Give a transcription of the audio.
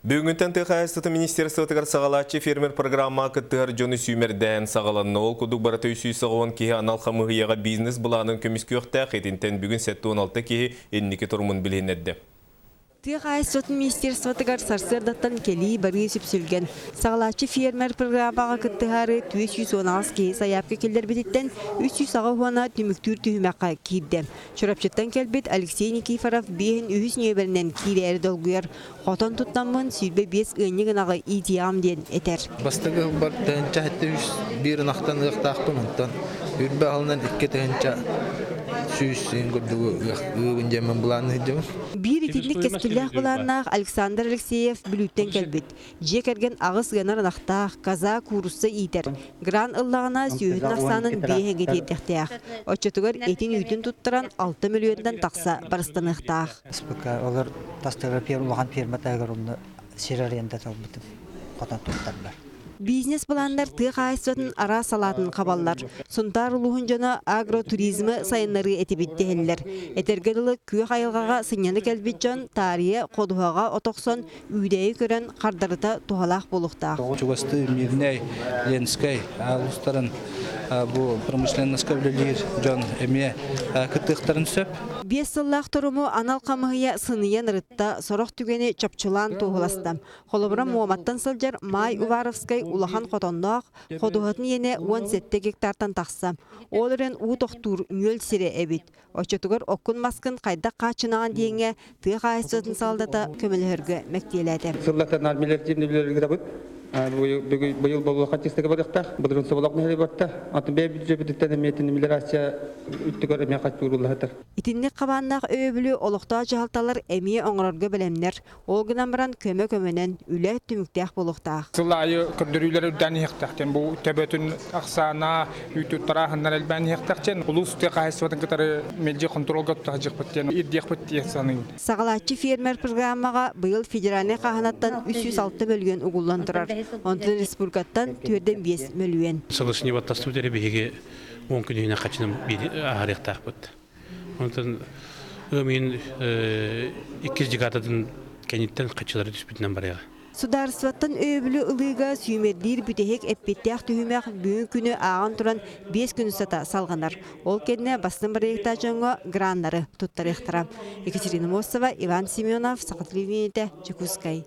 Бүгүҥҥүттэн тыа хаһаайыстыбатын министерствотыгар саҕалааччы фермер программаҕа кыттыһар дьону сүүмэрдээн саҕаланна. Ол курдук барыта 380 киһи анал хамыыһыйаҕа бизнес-былаанын көмүскүөхтээх. Итинтэн бүгүн 76 киһи инники торумун билиһиннэрдэ. Тыа хаһаайыстыбатын министерствотыгар сарсыардаттан кэлии-барыы сүпсүлгэн. Саҕалааччы фермер программаҕа кыттыһаары 418 киһи сайаапка киллэрбититтэн 380 түмүктүүр түһүмэххэ киирдэ. Чурапчыттан кэлбит Алексей Никифоров биэһин үһүс нүөмэринэн киирээри долгуйар. Хотон туттаммын 25 ыанньык ынаҕы иитиэҕим диэн этэр. Бастакы сылбар тыһыынча сэттэ үс биир ынахтан ыахтаахпын, онтон үрбэ аһылынан 2100 курдугу ыыбын диэммин былаанныыр сылдьабын. Биир итинник кэскиллээх былааннаах Александр Алексеев Бүлүүттэн кэлбит. Дьиэ кэргэн аҕыс ыанар ынахтаах, коза, куурусса иитэр. Грант ыллаҕына сүөһүтүн ахсаанын биэһэҥҥэ тиэрдиэхтээх. Оччотугар этин-үүтүн туттаран 6 мөлүйүөнтэн тахса барыстаныахтаах. СПК олор тастыгар улахан ферма таһыгар онно сир аренда талбытым хотон туттарбар. Бизнес-былааннар тыа хаһаайыстыбатын араас салаатын хабаллар. Сунтаар улууһун дьоно агротуризмы сайыннарыы этибит дэһэллэр. Этэргэ дылы, күөх айылҕаҕа сынньана кэлбит дьон таарыйа ходуһаҕа от охсон, үүдэйи көрөн хардарыта туһалаах буолуохтаах. Чугастыы Мирнэй, Ленскэй улуустарын бу промышленноска үлэлиир дьон эмиэ кыттыахтарын сөп. Биэс сыллаах торуму анал хамыһыйа сыныйан ырытта, сорох түгэни чопчулаан туоһуласта. Холобура, Муоматтан сылдьар Маай Уваровскай улахан хотонноох, ходуһатын иэнэ 17 гектартан тахса. Ол эрэн уу тохтуур нүөл сирэ эбит. Оччотугар оккун-маскын хайдах хааччынаҕын диэҥҥэ тыа хаһаайыстыбатын салалтата көмөлөһөргө мэктиэлээтэ. Сыллата миллиардир үлэлэргитабыт. Быйыл болуоха чистыга барыахтаах, былырын соболох нэһилиэ барта. Атын бэйэ бюджепититтэн эмиэтин мелиорация үттүгэр эмиэ хаччыыруллаһытар. Итинник хабааннаах өйөбүлү олохтоох дьаһалталар эмиэ оҥорорго бэлэмнэр. Ол гынан баран көмө көмөнөн үлэ түмүктээх буолуохтаах. Сыл аайы көрдөрүүлэр үрдээн иһиэхтээх бу төбөтүн ахсаана үүтү тарааһыннар элбээн иһиэхтээх улуус тыа хаһаайыстыбатын кытары мэлдьи хонтуруолга тутаһдьыахпыт диэн ирдиэхпит диэн саныыбын. Саҕалааччы фермер программаҕа быйыл федеральнай хааһынаттан 306 мөлүйүөн угуллан турар. Онтон республикаттан 4,5 мөлүйүөн. Сылысыны баттастыбыт эрэ биһиги 10 күнүнэн хачынан ааһарыахтаахпыт. Онтон ыам ыйын иккис декадатын кэнниттэн хаччылары түспүтүнэн барыаҕа. Судаарыстыбаттан өйөбүлү ылыыга сүүмэрдиир бүтэһик эппиэттээх түһүмэх бүгүн күнү ааҕан туран биэс күн устата салҕанар. Ол кэннэ бастыҥ бырайыактаах дьоҥҥо граннары туттарыахтара. Екатерина Мостова, Иван Семенов, Саха телевидениетэ, Дьокуускай.